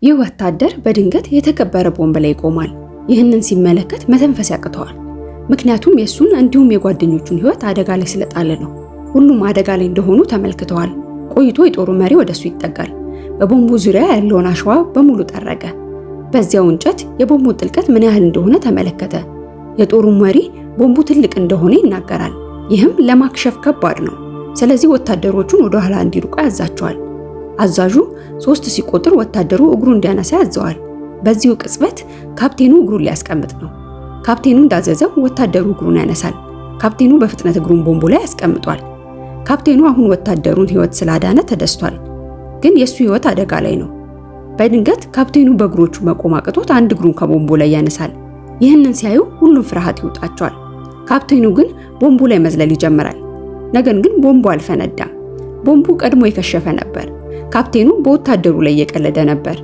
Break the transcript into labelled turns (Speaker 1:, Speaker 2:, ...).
Speaker 1: ይህ ወታደር በድንገት የተቀበረ ቦምብ ላይ ይቆማል። ይህንን ሲመለከት መተንፈስ ያቅተዋል። ምክንያቱም የእሱን እንዲሁም የጓደኞቹን ሕይወት አደጋ ላይ ስለጣለ ነው። ሁሉም አደጋ ላይ እንደሆኑ ተመልክተዋል። ቆይቶ የጦሩ መሪ ወደሱ ይጠጋል። በቦምቡ ዙሪያ ያለውን አሸዋ በሙሉ ጠረገ። በዚያው እንጨት የቦምቡ ጥልቀት ምን ያህል እንደሆነ ተመለከተ። የጦሩ መሪ ቦምቡ ትልቅ እንደሆነ ይናገራል። ይህም ለማክሸፍ ከባድ ነው። ስለዚህ ወታደሮቹን ወደ ኋላ እንዲርቁ ያዛቸዋል። አዛዡ 3 ሲቆጥር ወታደሩ እግሩ እንዲያነሳ ያዘዋል። በዚሁ ቅጽበት ካፕቴኑ እግሩን ሊያስቀምጥ ነው። ካፕቴኑ እንዳዘዘው ወታደሩ እግሩን ያነሳል። ካፕቴኑ በፍጥነት እግሩን ቦምቡ ላይ ያስቀምጧል። ካፕቴኑ አሁን ወታደሩን ሕይወት ስላዳነ ተደስቷል። ግን የሱ ሕይወት አደጋ ላይ ነው። በድንገት ካፕቴኑ በእግሮቹ መቆም አቅቶት አንድ እግሩን ከቦምቡ ላይ ያነሳል። ይህንን ሲያዩ ሁሉም ፍርሃት ይውጣቸዋል። ካፕቴኑ ግን ቦምቡ ላይ መዝለል ይጀምራል። ነገር ግን ቦምቡ አልፈነዳም። ቦምቡ ቀድሞ የከሸፈ ነበር። ካፕቴኑ በወታደሩ ላይ እየቀለደ ነበር።